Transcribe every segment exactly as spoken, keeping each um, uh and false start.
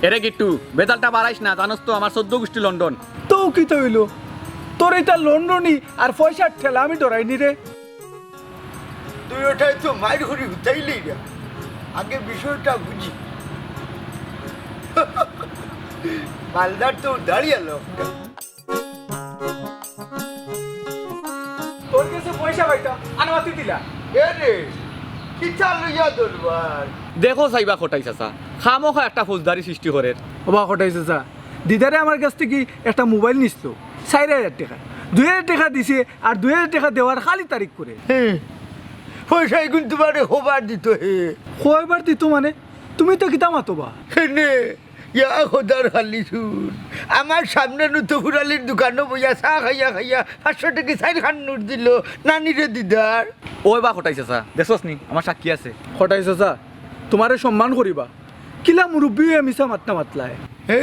এরে গিট্টু, বেজালটা বাড়াইস না, জানোস তো আমার চৌদ্দ গুষ্টি লন্ডন। তো কিতা অইলো? তোর ইতা লন্ডনি আর পয়সার ঠেলা আমি ডরাইনি রে। দুইওটায় তো মাইর করি হুতাইলেই না। আগে বিষয়টা বুঝি। মালদার তো দাঁড়িয়ে লোকটা। তোর গেছে পয়সা পাইতাম, আনামাতি দিলা। এ রে, কিতা লইয়া দরবার? দেখো চাইবা কটাই চাচা, খামোখা একটা ফৌজদারি সৃষ্টি করের। ওবা কটাই চাচা, দিদারে আমার গেছ থাকি একটা মোবাইল নিছিল, চাইর হাজার টেকা। দুই হাজার টেকা দিছে, আর দুই হাজার টেকা দেওয়ার খালি তারিখ করে। হে, পয়সা এগুন তুমারে কয়বার দিতো হে? কয়বার দিতো মানে? তুমি তো কিতা মাতোবা? কেনে, ইয়া খোদার খালি শুন, আমার সামনে নুতো ফুরালির দোকানো বইয়া চা খাইয়া খাইয়া পাঁচশো টেকা চাইর খান নোট দিলো, নানিরে দিদার। ওবা কটাই চাচা, দেখছস নি, আমার সাক্ষী আছে। কটাই চাচা, তুমারে সম্মান করিবা, কিলা মুরব্বি অইয়া মিছা মাতনা মাতলায়। হে?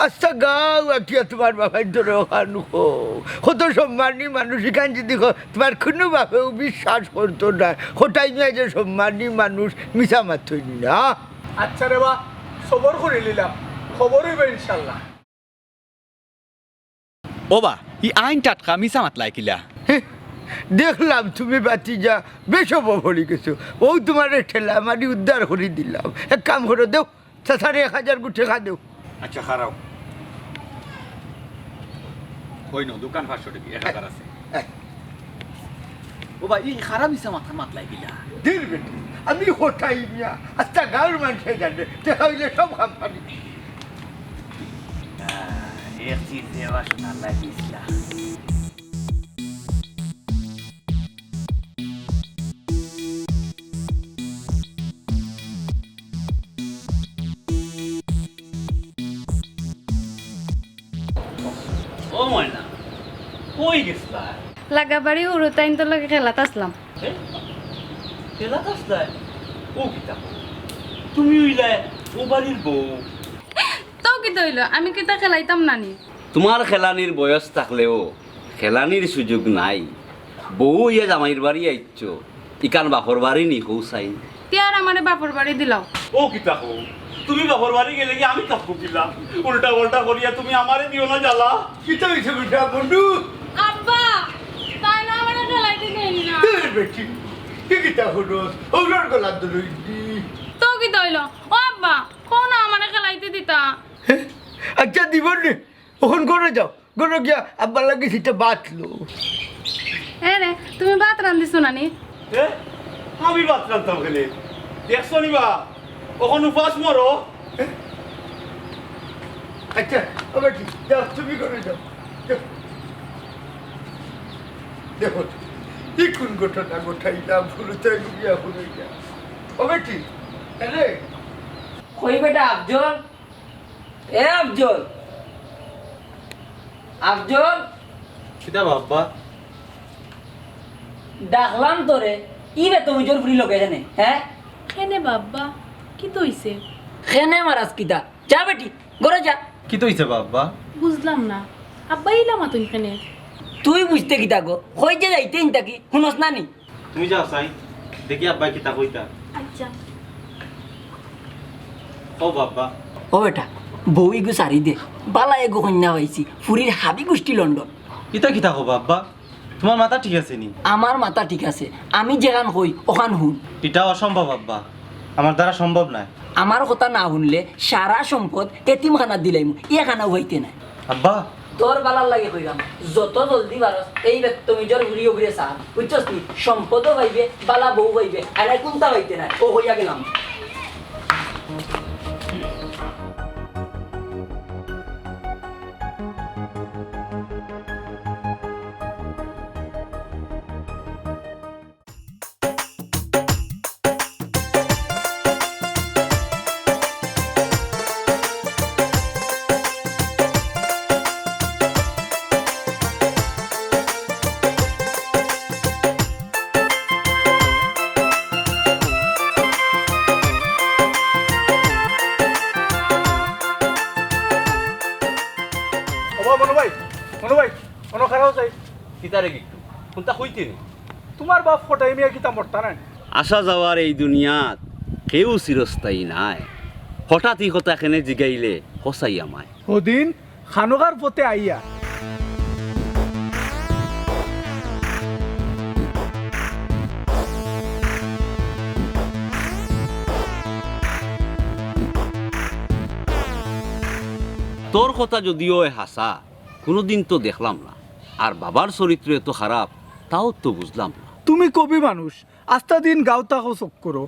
আস্তা গাঁও আটিয়া তুমার বাবাই ধরো খান কও। কত সম্মানী মানুষ, ইখান যদি কও, তুমার কুনু বাপেও বিশ্বাস করতো নায়। কটাই মিয়া যে সম্মানী মানুষ, মিছা মাতইন না। আচ্ছা রে বা, সবর করি লিলাম, খবর অইবো ইনশাল্লাহ। ওবা, ই আইন টাটকা মিছা মাতলায় কিলা? হে, দেখলাম তুমি বাতিজা বেশ অবভরি গেছো। ও তুমারে ঠেলা মারি উদ্ধার করি দিলাম। এক কাম করো, দেও, চাচারে এক হাজার গু টেকা দেও। আচ্ছা, খাড়াও। ওই নো, দোকান পাঁচশো টেকা, এক হাজার আছে। এ। ওবা, ই খারাপ মিছা মাতলায় কিলা? দিল বেটি, আমি কটাই মিয়া, আস্তা গাঁওর মানষে জানে, টেকা অইলে সব কাম পারি। আহ, এক চিজ দেওয়া শোনা লাগিছিলা। ও ময়না, কই গেছলা? লাগাবাড়ি হুরুতাইন্তর লগে খেলাত আছলাম। এ? খেলাত আছলায়? ও কিতা? তুমি অইলায় ও বাড়ির বউ। তো কিতা অইলো? আমি কিতা খেলাইতাম না নি? তুমার খেলানির বয়স থাকলেও খেলানির সুযোগ নাই। বউ অইয়া জামাইর বাড়ি আইছো, ইখান বাপর বাড়ি নি কও চাইন। তে আর আমারে বাপর বাড়ি দিলাও। ও কিতা কও? তুমি বাপর বাড়ি গেলে কি আমি থাকবো কিলা? উল্টা পাল্টা করিয়া তুমি আমারে দিও না জ্বালা। কিতা অইছে বেটা বন্ধু? আব্বা, তাই না আমারে খেলাইতে দেন না। এ বেটি, কি কিতা করস? ওগুলোর গলা ধরইনি। তো কিতা অইলো? ও আব্বা, কও না আমারে খেলাইতে দিতা। হে? আচ্ছা, দিবো নে। অখন ঘরো যাও। ঘরো গিয়া আব্বার লাগি সিটা ভাত লও। এ রে, তুমি ভাত রান্ধিছো না নি? এ? আমি ভাত রান্ধতাম কেনে? দেখছো নি বা? অখন উপাস মরো। এ? আচ্ছা, ও বেটি, যাও, তুমি ঘরো যাও। যাও। দেখো, ই কুন ঘটনা ঘটাইলাম, হুরুতাইন গিয়া হুরুতাইন। ও বেটি, এ রে। কই বেটা আফজল? এ আফজল, আফজল। কিতা বা আব্বা? ডাকলাম তোরে, ই বেতমিজর ফুরি লগে জানে, হ্যাঁ? কেনে বা আব্বা, কিতা অইছে? কেনে মারাস কিতা? যা বেটি, ঘরো যা। কিতা অইছে বা আব্বা? বুঝলাম না, আব্বা ইলা মাতইন কেনে? তুই বুঝতে কিতা গো? কই যে যাইতে ইন থাকি, হুনস না নি? তুমি যাও চাই, দেখি আব্বায় কিতা কইতা। আচ্ছা। ও বা আব্বা। ও বেটা, বউ ইগু সারি দে, বালা এগু কইন্যা পাইছি, ফুরির হাবি গুষ্টি লন্ডন। ইতা কিতা কও বা আব্বা? তুমার মাথা ঠিক আছে নি? আমার মাথা ঠিক আছে, আমি যেখান কই অখান হুন। ইটা অসম্ভব আব্বা, আমার দ্বারা সম্ভব নায়। আমার কথা না হুনলে সারা সম্পদ এতিমখানাত দিলাইমু, একখানাও পাইতে নায়। আব্বা। তোর বালার লাগি কইরাম, যত জলদি পারস এই বেত্তমিজর ফুরি অগুরে সার, বুঝছস নি? সম্পদও পাইবে, বালা বউ পাইবে, আর কুনতা পাইতে নায়, অউ কইয়া গেলাম। ও বা মনু ভাই, মনু ভাই, অনো খাড়াও চাই। কিতারে গিট্টু? কুনতা কইতে নি? তুমার বাপ কটাই মিয়া কিতা মরতা নায়? আসা যাওয়ার এই দুনিয়াত কেউ চিরস্থায়ী নায়। হঠাৎ ই কথা কেনে জিগাইলে হসাই আমায়। হদিন খানোকার পথে আইয়া। তোর কথা যদিও অয় হাছা, কুনুদিন তো দেখলাম না। আর বাবার চরিত্র এত খারাপ, তাও তো বুঝলাম না। তুমি কবি মানুষ, আস্তা দিন গাঁওত থাকো চক্করো।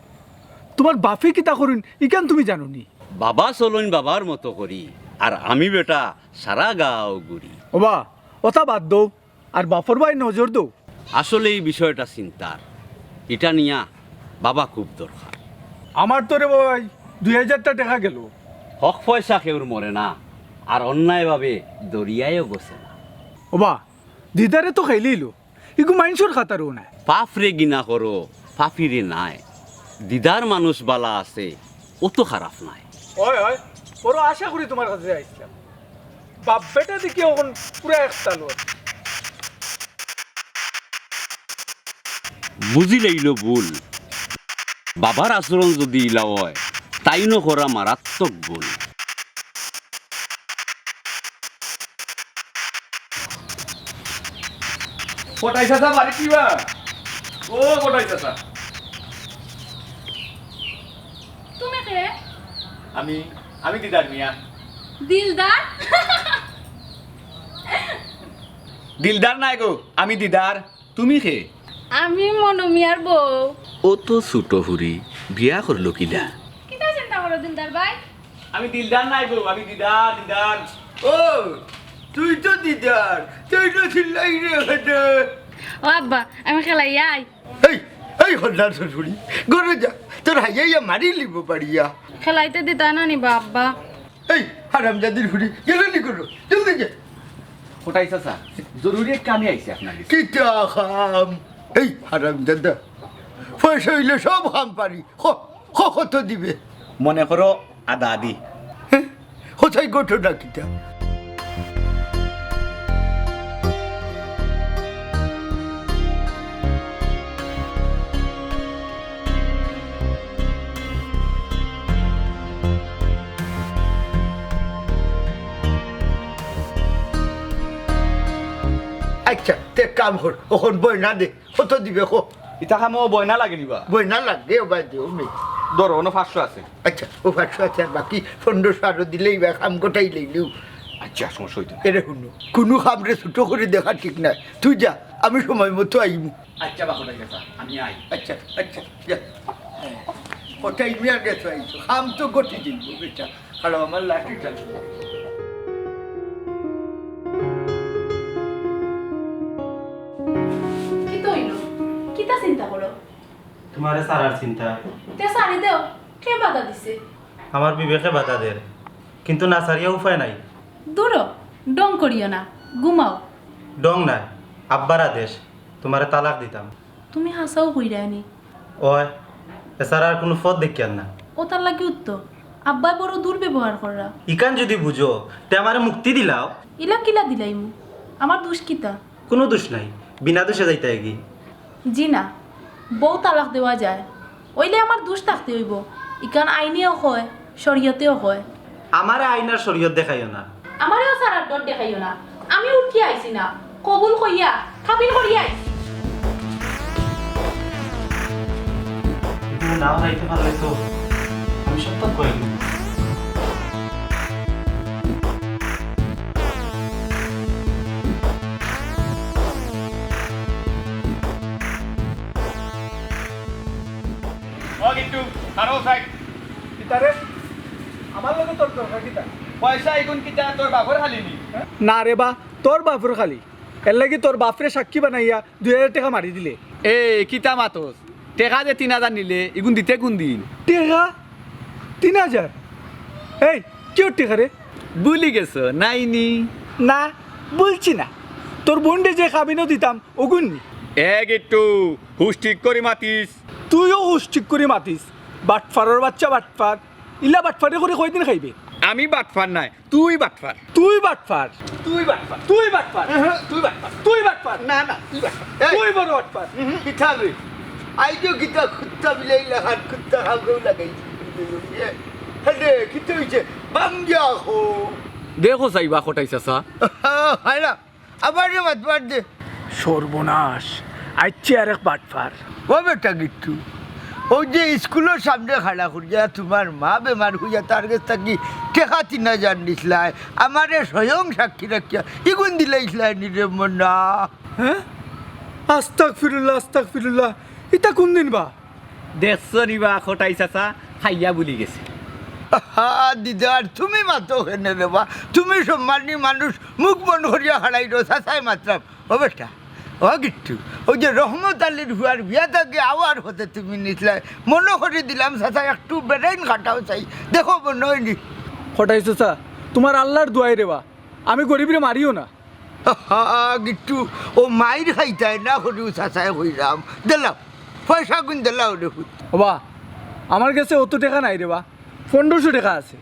তুমার বাফে কিতা করইন, ইখান তুমি জানো নি? বাবা চলইন বাবার মতো করি, আর আমি বেটা সারা গাঁও ঘুরি। ওবা, অতা বাদ দেও, আর বাফর বায় নজর দেও। আসলে ই বিষয়টা চিন্তার, ইটা নিয়া বাবা খুব দরকার। আমার তো রে বাবা, দুই হাজারটা টেকা গেল। হক পয়সা কেউর মরে না, আর অন্যায়ভাবে দরিয়ায়ও গছে না। ওবা, দিদারে তো খাইলিলো, ইগু মাইনষর খাতারও নায়। পাপরে ঘিনা করো, পাপীরে নায়। দিদার মানুষ বালা আছে, অত খারাপ নায়। অয়, অয়, বড় আশা করি তুমার কাছে আইছলাম। বাপ বেটা দেখি অখন পুরা একতাল অয়। বুঝিলাইলো ভুল। বাবার আচরণ যদি ইলা অয়, তাইনও করা মারাত্মক ভুল। কটাই চাচা বাড়িত কিবা? ও কটাই চাচা। তুমি কে? আমি, আমি দিদার মিয়া। দিলদার? দিলদার নায় গো, আমি দিদার। তুমি কে? আমি মনু মিয়ার বউ। অত ছোট ফুরি বিয়া করলো কিলা? কিতা চিন্তা করো দিলদার ভাই? আমি দিলদার নায় গো, আমি দিদার, দিদার। ও, তুই তো দিদার, তুই তো চিল্লাই রে বেটা। ও আব্বা, আমি খেলাইয়া আই। এই, এই হন্ডার শ্বশুরি, ঘরো যা, তোর হাইয়া মারি লিব পারিয়া। খেলাইতে দিতা না নি বা আব্বা? এই হারামজাদির ফুরি, গেল নি করো, জলদি যা। কটাই চাচা, জরুরি এক কামে আইছি আপনার গেছে। কিতা কাম? এই হারামজাদা, পয়সা অইলে সব কাম পারি। ক, ক, কত দিবে? মনে করো আদা আদি। হ্যাঁ? কোথায় ঘটনা কিতা? আচ্ছা, তে কাম কর, অখন বয়না দে, কত দিবে কো? ইতা কামো বয়না লাগে নি বা? বয়না লাগে, ও বাদ দেও মি। ধরো, অনো পাঁচশো আছে। আচ্ছা, ও পাঁচশো আছে, আর বাকি পনেরোশো আরো দিলেই বা কাম গোটাই লইলেও। আচ্ছা, সমস্যা অইতো না। এরে হুনো, কুনু কামরে ছোট করি দেখা ঠিক নায়। তুই যা, আমি সময় মতো আইমু। আচ্ছা, বা কটাই চাচা, আমি আই। আচ্ছা, আচ্ছা, যা। কটাই মিয়ার গেছে আইছো, কাম তো গটি দিব, বেটা। খাড়াও, আমার লাঠিটা। কিতা অইলো? কিতা চিন্তা করো? তুমারে সারার চিন্তা। তে সারি দেও, কে বাধা দিছে? আমার বিবেকে বাধা দের, কিন্তু না সারিয়া উপায় নাই। দুরো, ঢং করিও না, ঘুমাও। ঢং নায়, আব্বার আদেশ, তুমারে তালাক দিতাম। তুমি হাছাউ কইরায় নি? অয়, এছাড়া আর কুনু পথ দেখিয়ার না। অতার লাগি উত্তর, আব্বায় বড় দুর্ব্যবহার কররা। ইখান যুদি বুঝো, তে আমারে মুক্তি দিলাও। ইলা কিলা দিলাইমু? আমার দুষ কিতা? কুনু দুষ নাই, বিনা দুষে যাইতায়গি। জি না, বউ তালাক দেওয়া যায়, অইলে আমার দুষ থাকতে অইবো। ইখান আইনেও কয়, শরিয়তেও কয়। আমারে আইন আর শরিয়ত দেখাইও না। আমারেও ছাড়ার ডর দেখাইও না। আমি উঠিয়া আইছি না, কবুল কইয়া কাবিন করিয়া আইছি। কিন্তু না যাইতে পারলে তো আমি সব তো কই। ও গিট্টু, দাঁড়াও সাইড। কিতা রে? আমার লগে তোর দরকার কিতা? পয়সা ইগুন কিতা তোর বাপর খালি নি? না রে বা, তোর বাপর খালি। এরলাগি তোর বাপরে সাক্ষী বানাইয়া দুই হাজার টেকা মারি দিলে। এ, কিতা মাতস? টেকা যে তিন হাজার নিলে, ইগুন দিতে কুনদিন? টেকা? তিন হাজার? এই, কিওর টেকা রে? ভুলি গেছো, নাই নি? না, ভুলছি না। তোর বইনরে যে কাবিনো দিতাম, অগুন নি। এ গিট্টু, হুশ ঠিক করি মাতিস। তুইও হুশ ঠিক করি মাতিস। বাটফারর বাচ্চা বাটফার। ইলা বাটফারি করি কয়দিন খাইবে? আমি বাটফার নায়, তুই বাটফার। তুই বাটফার। তুই বাটফার। তুই বাটফার। উহু, তুই বাটফার। তুই বাটফার। না, না, তুই বাটফার। এই। তুই বড় বাটফার। উহু, কিতা বে? আইজও কিতা কুত্তা বিলাইর লাখান কুত্তা খাওয়াও লাগাইছে। হ্যাঁ রে, কিতা অইছে? বাঙ্গিয়া কও। দেখো চাইবা কটাই চাচা। হায় না। আবার রে মাতবার দে। সর্বনাশ, আইছে আরেক বাটফার। ও বেটা গিট্টু, অউ যে ইস্কুলর সামনে খাড়া করিয়া তুমার মা বেমার অইয়া তার গেছ থাকি টেকা তিন হাজার নিছলায়, আমারে স্বয়ং সাক্ষী রাখিয়া ইগুন দিলাইছলায় নি রে মনা। হ্যাঁ? আস্তাগফিরুল্লাহ, আস্তাগফিরুল্লাহ। ইতা কুনদিন বা? দেখছো নি বা, কটাই চাচা খাইয়া ভুলি গেছে। আহা, দিদার, তুমি মাতো কেনে রে বা? তুমি সম্মানী মানুষ, মুখ বন্ধ করিয়া খাড়াই রও, চাচায় মাতরাম। ও বেটা, ও গিট্টু, অউ যে রহমত আলীর ফুয়ার বিয়া থাকি আওয়ার পথে তুমি নিছলায়, মনো করি দিলাম, চাচা একটু বেরাইন খাটাও চাই, দেখো মনো অয়নি। কটাই চাচা, তুমার আল্লার দুয়াই রে বা, আমি গরিবরে মারিও না। আহা, গিট্টু, অউ মাইর খাইতায় না করিও চাচায় কইরাম। দেলাও, পয়সাগুন দেলাও রে পুত। ও বা, আমার গেছে অত টেকা নাই রে বা, পনরোশো টেকা আছে।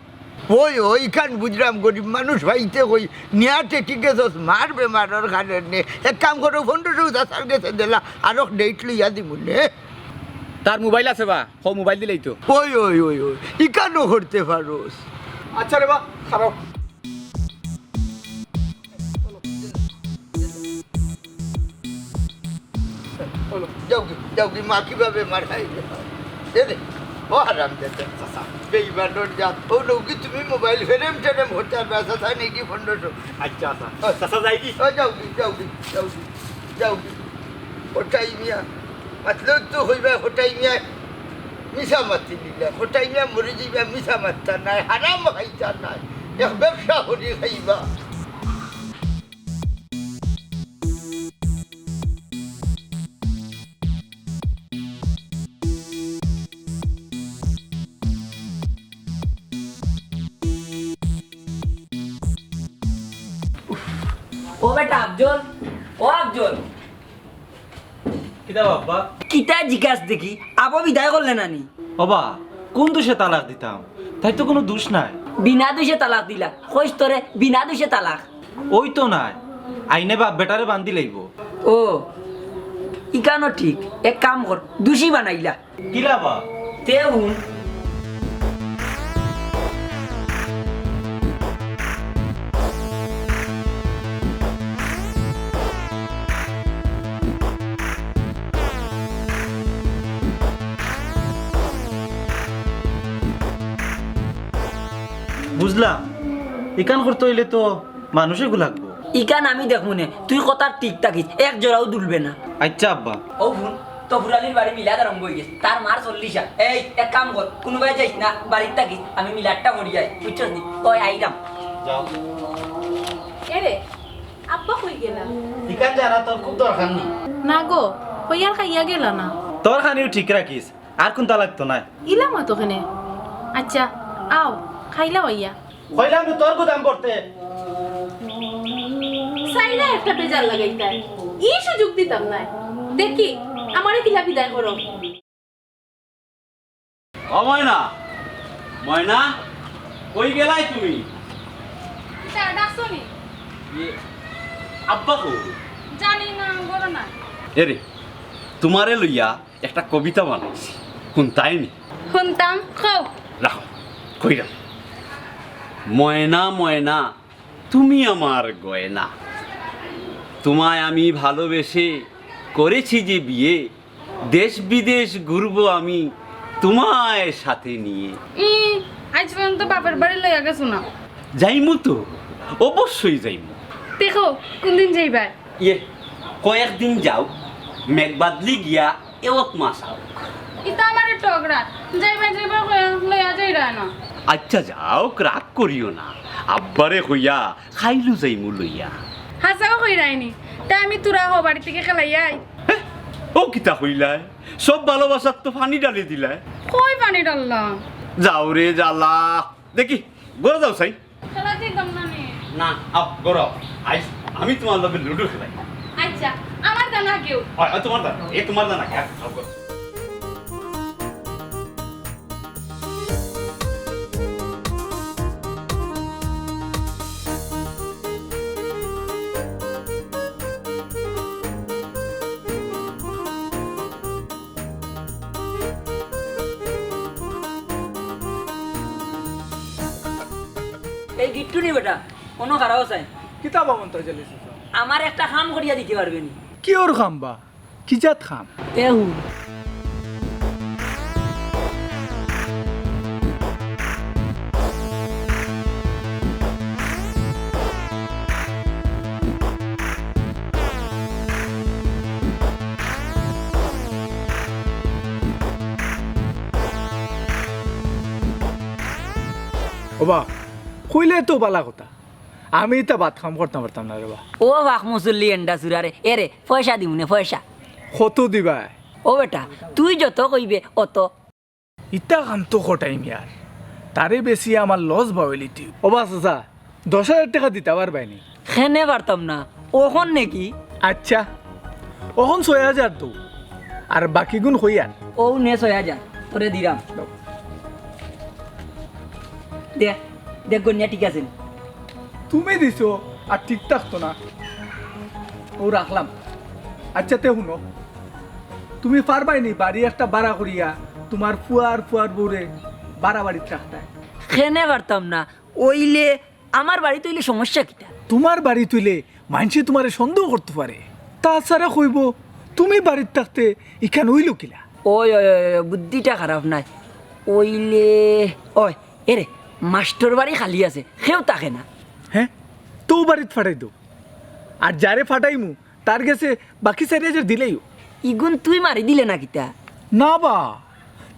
ওই, ওই, ইখান বুঝরাম, গরিব মানুষ পাইতে কই, নিয়া টেকি গেছস মার বেমারর কারণে। এক কাম করো, পনরোশো চাচার গেছে দেলা, আরক ডেট লইয়া দিমু নে। তার মোবাইল আছে বা, হ মোবাইল দিলেই তো। ওই, ওই, ওই, ওই, ইখানও করতে পারোস। আচ্ছা রে বা, খারাপ। যাওগি, যাওগি, মা কিভাবে মার খাইলে? এ রে, ও হারাম দাদা, চাচা, বেইমানর জাত। ও নৌকি তুমি মোবাইল ফেরেম টেরেম হতে পারবে, চাচা নেই কি পনেরোশো? আচ্ছা, আচ্ছা। ও, চাচা যাই কি? ও, যাওগি, যাওগি, যাওগি, যাওগি। ওটাই মিয়া, মাতলেও তো কইবা, কটাই মিয়া মিছা মাতি নিলা, কটাই মিয়া মরি যাইবা, মিছা মাততা নায়, হারাম খাইতা নায়, এক ব্যবসা করি খাইবা। ও বেটা আফজল, ও আফজল। কিতা বাবা? কিতা জিকাস দেখি, আবো বিদায় করলে না নি? ওবা, কোন দোষে তালাক দিতাম? তাই তো কোনো দোষ নাই। বিনা দোষে তালাক দিলা, কইস তোরে বিনা দোষে তালাক। ওই তো নাই, আইনে বাপ বেটারে বান্ধি লইব। ও, ইখানও ঠিক, এক কাম কর, দোষী বানাইলা। কিলা বা? তে হুন। বুঝলাম, ইখান করতে অইলে তো মানুষে গু লাগবো। ইখান আমি দেখমু নে, তুই কথা ঠিক থাকিস, এক জোড়াও দুলবে না। আচ্ছা আব্বা। ও হুন, তফুর আলীর বাড়ি মিলাদ আরম্ভ অই গেছে, তার মার চল্লিশা। এই, এক কাম কর, কুনুবায় যাইস না, বাড়িত থাকিস, আমি মিলাদটা করি আই, বুঝছস নি? ওই আইরাম। যাও। এরে, আব্বা কই গেলা? ইখান জানা তোর খুব দরকার নি। না গো, কইয়ার খাইয়া গেলা না। তোর খানিও ঠিক রাখিস, আর কুন্তা লাগতো নায়। ইলা মাতো কেনে? আচ্ছা, আও, খাইলাও আইয়া। কইলাম তো তোর গুদাম করতে। চাইরা একটা বেজার লাগাইতায়। ই সুযোগ দিতাম নায়। দেখি, আমারে কিলা বিদায় করো। ও ময়না, ময়না, কই গেলায় তুমি? কিতা ডাকছো নি? ইয়ে, আব্বা কই? জানি না, ঘরো নাই। এরে, তুমারে লইয়া একটা কবিতা বানাইছি, হুনতায় নি? হুনতাম, কও। রাখো, কইরাম। ময়না, ময়না, তুমি আমার গয়না। তোমায় আমি ভালোবেসে করেছি যে বিয়ে, দেশ বিদেশ ঘুরবো আমি তোমায় সাথে নিয়ে। ই, আইজ পর্যন্ত বাপের বাড়ি লইয়া গেছো না? যাইমু তো, অবশ্যই যাইমু। দেখো, কোন দিন যাইবায়? ইয়ে, কয়েকদিন যাও, মেঘ বাদলি গিয়া এওত মাছ আও। ইতা আমারে টগরা, যাইবায় যাইবায় কইয়া লইয়া যাইরায় না। আচ্ছা যাউক, রাগ করিও না, আব্বারে কইয়া খাইলু যাইমু লইয়া। হাছাউ কইরায় নি, তে আমি থুড়া হউ বাড়ি থাকি খেলাইয়া আই। হে, ও কিতা কইলায়? সব ভালোবাসাত তো পানি ঢালি দিলায়। কই পানি ঢাললাম? যাও রে জ্বালা। দেখি, ঘরো যাও চাই। খেলা দিতাম না নি। না, আও, ঘরো আও। আইজ আমি তোমার লগে লুডু খেলাই। আচ্ছা, আমার দানা কেউ। অয়, অয়, তোমার দানা। এ তোমার দানা কে? আও, ঘরো। এই গিট্টু নি বেটা, কুনু খারাপ আছে? কিতা বা মন্তাজ আলী চাচা? আমার একটা কাম করিয়া দিতে পারবে নি? কিওর কাম বা? কি জাত কাম? এ হু। ওবা, কইলে তো বালা কথা। আমি ইতা বাদ কাম করতাম পারতাম না রে বা। ও বাক মুসল্লি এন্ডা চুরারে, এরে, পয়সা দিমু নে, পয়সা। কত দিবায়? ও বেটা, তুই যত কইবে অত। ইতা কাম তো কটাই মিয়ার। তারে বেশি আমার লস বাউলিটি। ওবা চাচা, দশ হাজার টেকা দিতা পারবায় নি? কেনে পারতাম না, অখন নাকি? আচ্ছা, অখন ছয় হাজার তো, আর বাকিগুন কইয়ার। অউ নে ছয় হাজার, তোরে দিরাম। দে, দেখ গনিয়া ঠিক আছে নি? তুমি দিছো, আর ঠিক থাকতো না। অউ রাখলাম। আচ্ছা, তে হুনো, তুমি পারবায় নি বাড়ি একটা ভাড়া করিয়া তুমার ফুয়ার ফুয়ার বউরে ভাড়া বাড়িত রাখতায়? কেনে পারতাম না, অইলে আমার বাড়িত অইলে সমস্যা কিতা? তুমার বাড়িত অইলে মাইনষে তুমারে সন্দেহ করতো পারে। তাছাড়া কইবো, তুমি বাড়িত থাকতে ইখান অইলো কিলা? ওই, ওই, ওই, ওই, বুদ্ধিটা খারাপ নায়। অইলে, ওই, এরে, মাস্টর বাড়ি খালি আছে, কেউ থাকে না। হে? তে অউ বাড়িত ফাটাই দেও। আর যারে ফাটাইমু, তার গেছে বাকি চাইর হাজার দিলাইও। ইগুন তুই মারি দিলে না কিতা? না বা,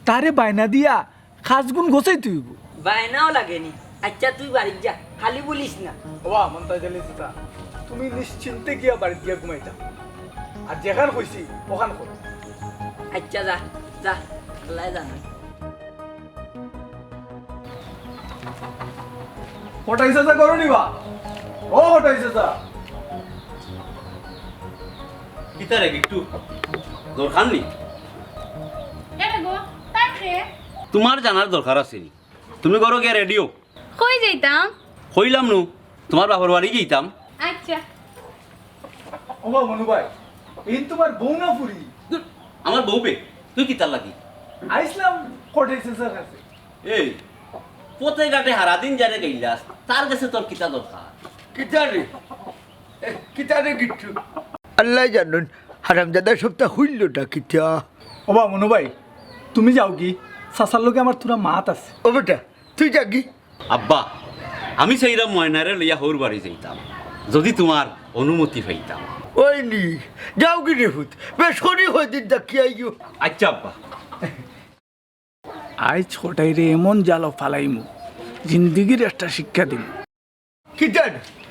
তারে বায়না দিয়া কাজগুন গছাইতে অইবো। বায়নাও লাগে নি। আইচ্ছা, তুই বাড়িত যা, খালি বলিস না। ওবা, মন্তাজ আলী চাচা, তুমি নিশ্চিন্তে গিয়া বাড়িত গিয়া ঘুমাইতা। আর যেখান কইছি, অখান করো। আইচ্ছা, যা, যা, আল্লায় জানে। কটাই চাচা ঘরো নি বা? ও কটাই চাচা। কিতা রে গিট্টু? দরকার নি? এরে গো, তাই কে? তুমার জানার দরকার আছে নি? তুমি ঘরো গিয়া রেডি অও। কই যাইতাম? কইলাম নু, তুমার বাপর বাড়ি যাইতাম। আইচ্ছা। ওবা মনু ভাই, ইন তুমার বউ না ফুরি? ধুর, আমার বউ বে, তুই কিতার লাগি? আইছলাম কটাই চাচার কাছে। এই, পথে ঘাটে হারাদিন যারে গাইলাস, তার গেছে তোর কিতা দরকার? কিতা রে? এ, কিতা রে গিট্টু? আল্লায় জানইন, হারামজাদা সবটা হুনলো না কিতা? ওবা মনু ভাই, তুমি যাওগি, চাচার লগে আমার থুড়া মাত আছে। ও বেটা, তুই যাগি। আব্বা, আমি চাইরাম ময়নারে লইয়া হউর বাড়ি যাইতাম, যুদি তুমার অনুমতি পাইতাম। ওই নি, যাওগি রে পুত, বেশ করি কয়দিন থাকি আইও। আইচ্ছা আব্বা। আইজ কটাইরে এমন জালো ফালাইমু, জিন্দেগির একটা শিক্ষা দিমু। কিতা,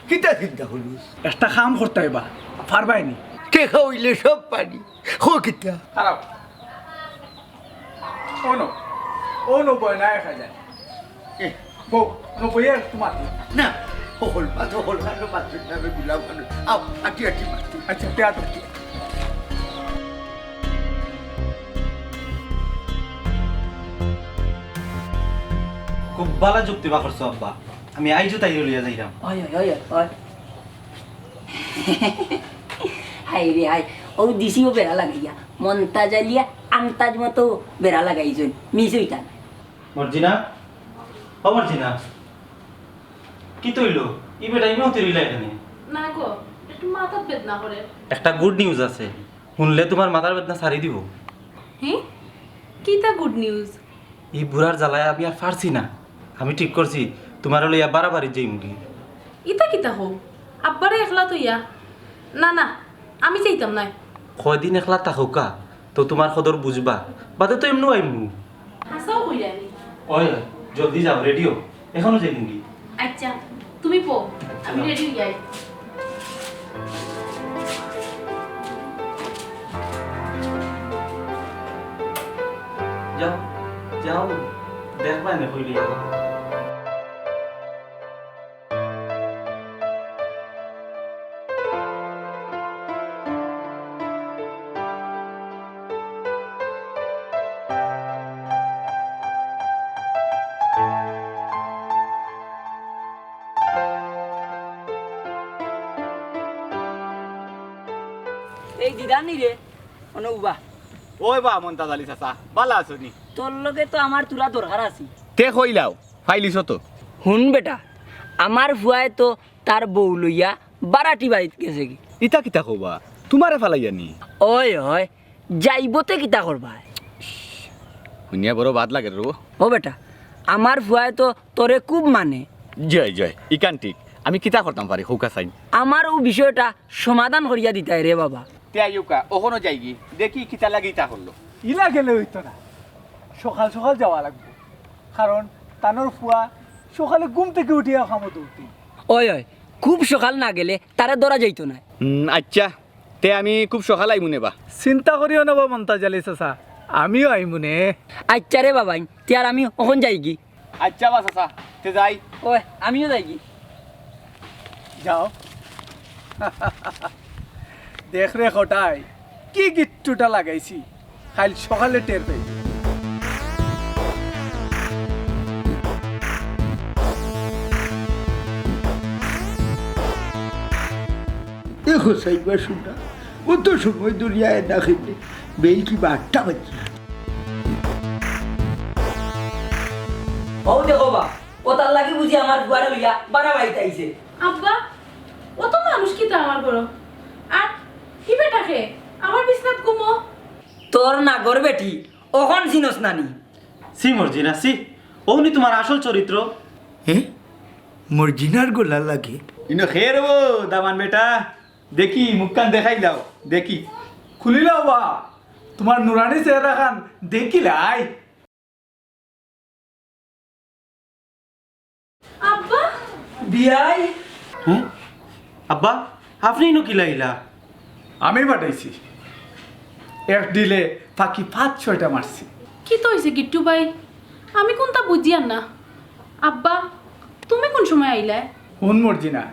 কিতা চিন্তা করছস? একটা কাম করতায় বা, পারবায় নি? টেকা অইলে সব পারি। কও কিতা? খারাপ। অনো, অনো বয় না এক হাজার। এ। বউ, অনো বইয়া একটু মাতি। না, হকল মাত, হকল মাত, মাত, আমি গুলাম মানুষ। আও, আটি, আটি মাত। আইচ্ছা, তে আটো। বালা যুক্তি বার করছো আব্বা, আমি আইজউ তাইরে লইয়া যাইরাম। অয়, অয়, অয়, অয়। হায় রে হায়, অউ দিছি অউ বেড়া লাগাইয়া, মন্তাজ আলিয়ে আন্তাজ মতো বেড়া লাগাইছইন, মিস অইতা নায়। মর্জিনা, ও মর্জিনা, কিতা অইলো? ই বেটা ইমে অতি রইলা কেনে? না গো, একটু মাথাত বেদনা করে। একটা গুড নিউজ আছে, হুনলে তুমার মাথার বেদনা ছাড়ি দিবো। হি? কিতা গুড নিউজ? ই বুড়ার জ্বালায় আমি আর পারছি না। আমি ঠিক করছি, তুমারে লইয়া বাড়া বাড়িত যাইমুগি। ইতা কিতা কও? আব্বারে একলা থইয়া? না, না, আমি যাইতাম নায়। কয়দিন একলা থাকউক্কা, তো তুমার কদর বুঝবা। বাদে তো এমনেউ আইমু। হাছাউ কইরায়নি? অয়, অয়, জলদি যাও, রেডি অও, এখনউ যাইমুগি। আইচ্ছা, তুমি বও, আমি রেডি অই যাই। যাও, যাও, দেখবায়নে কইলে। এই দিদানি রে, অনো উবা। ওই বা মন্তাজ আলী চাচা, বালা আছো নি? তোর লগে তো আমার থুড়া দরকার আছে। তে কইলাও, ফাইলিছো তো। হুন বেটা, আমার ফুয়ায় তো তার বউ লইয়া বারাটি বাড়িত গেছেগি। ইতা কিতা কও বা? তুমারে ফালাইয়া নি? অয়, অয়, যাইবো তে কিতা করবায়? হুনিয়া বড় বাদ লাগে রে। ও বেটা, আমার ফুয়ায় তো তোরে খুব মানে। জয়, জয়, ইখান ঠিক। আমি কিতা করতাম পারি, কউক্কা চাইন। আমার অউ বিষয়টা সমাধান করিয়া দিতায় রে বাবা। তে আইউক্কা, অখনউ যাইগি, দেখি কিতা লাগি ইতা করলো। ইলা গেলে অইতো না, সকাল সকাল যাওয়া লাগবো, কারণ তানর ফুয়া সকালে ঘুম থাকি উঠিয়া কামো দৌড় দেইন। অয়, অয়, খুব সকাল না গেলে তারে ধরা যাইতো নায়। হুম, আইচ্ছা, তে আমি খুব সকাল আইমুনে বা। চিন্তা করিও না বা মন্তাজ আলী চাচা, আমিও আইমুনে। আইচ্ছা রে বাবাইন, তে আর আমি অখন যাইগি। আইচ্ছা বা চাচা, তে যাই। ওই, আমিও যাইগি। যাও। দেখ রে কটাই, কি গিট্টুটা লাগাইছি, কাইল সকালে টের পাইবি। দেখো সাইবা শুনা, অত সময় ধরিয়া এনা খেতে বেইল কিবা আটটা বাজছে। অউ দেখো বা, অউ তার লাগি বুঝি আমার ফুয়ারে লইয়া বারা বাড়িত আইছে। আব্বা, অত মানুষ কিতা আমার ঘরো? আর ই বেটা কে? আমার বিছনাত ঘুমো। তোর নাগর বেটি, অখন চিনস না নি? ছি মর্জিনা, ছি। অউ নি তুমার আসল চরিত্র। হে? মর্জিনার গলা লাগে? ইনো কে রে বা, দামান বেটা? দেখি, মুখখান দেখাইলাও, দেখি। খুলিলাও বা, তুমার নুরানি চেহারাখান দেখিলাই। আব্বা? বিয়াই? হে? আব্বা, আপনে ইনো কিলা আইলা? আমি পাঠাইছি। এক ঢিলে পাখি পাঁচ ছয়টা মারছি। কিতা অইছে গিট্টু ভাই? আমি কুন্তা বুঝিয়ার না। আব্বা, তুমি কুন সময় আইলায়? হুন মর্জিনা,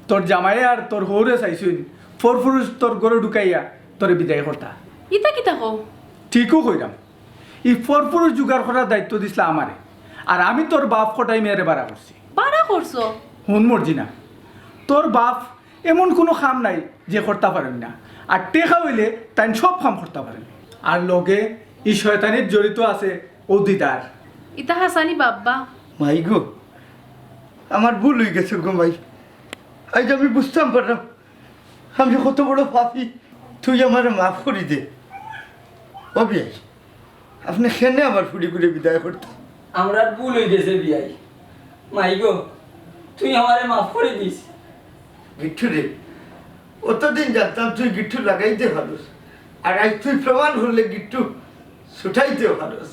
তোর জামাইয়ে আর তোর হউরে চাইছইন পরপুরুষ তোর ঘরো ঢুকাইয়া তোরে বিদায় করতা। ইতা কিতা কও? ঠিকউ কইরাম। ই পরপুরুষ জুগাড় করার দায়িত্ব দিছলা আমারে, আর আমি তোর বাপ কটাই মিয়ারে বারা করছি। বারা করছো? হুন মর্জিনা, তোর বাপ এমন কুনু কাম নাই যে করতা পারইন না, আর টেকা অইলে তাইন সব কাম করতা পারইন। আর লগে ই শয়তানিত জড়িত আছে অউ দিদার। ইতা হাছানি বা আব্বা? মাই গো, আমার ভুল অইগেছে গো মাই, আইজ আমি বুঝতাম পারলাম আমি কত বড় পাপী, তুই আমারে মাফ করি দে। ও বিয়াই, আপনে কেনে আমার ফুড়িগুরে বিদায় করতা? আমরার ভুল অইগেছে বিয়াই। মাই গো, তুই আমারে মাফ করি দিস। গিট্টু রে, অতদিন জানতাম তুই গিট্টু লাগাইতে পারস, আর আইজ তুই প্রমাণ করলে গিট্টু ছুটাইতেও পারস।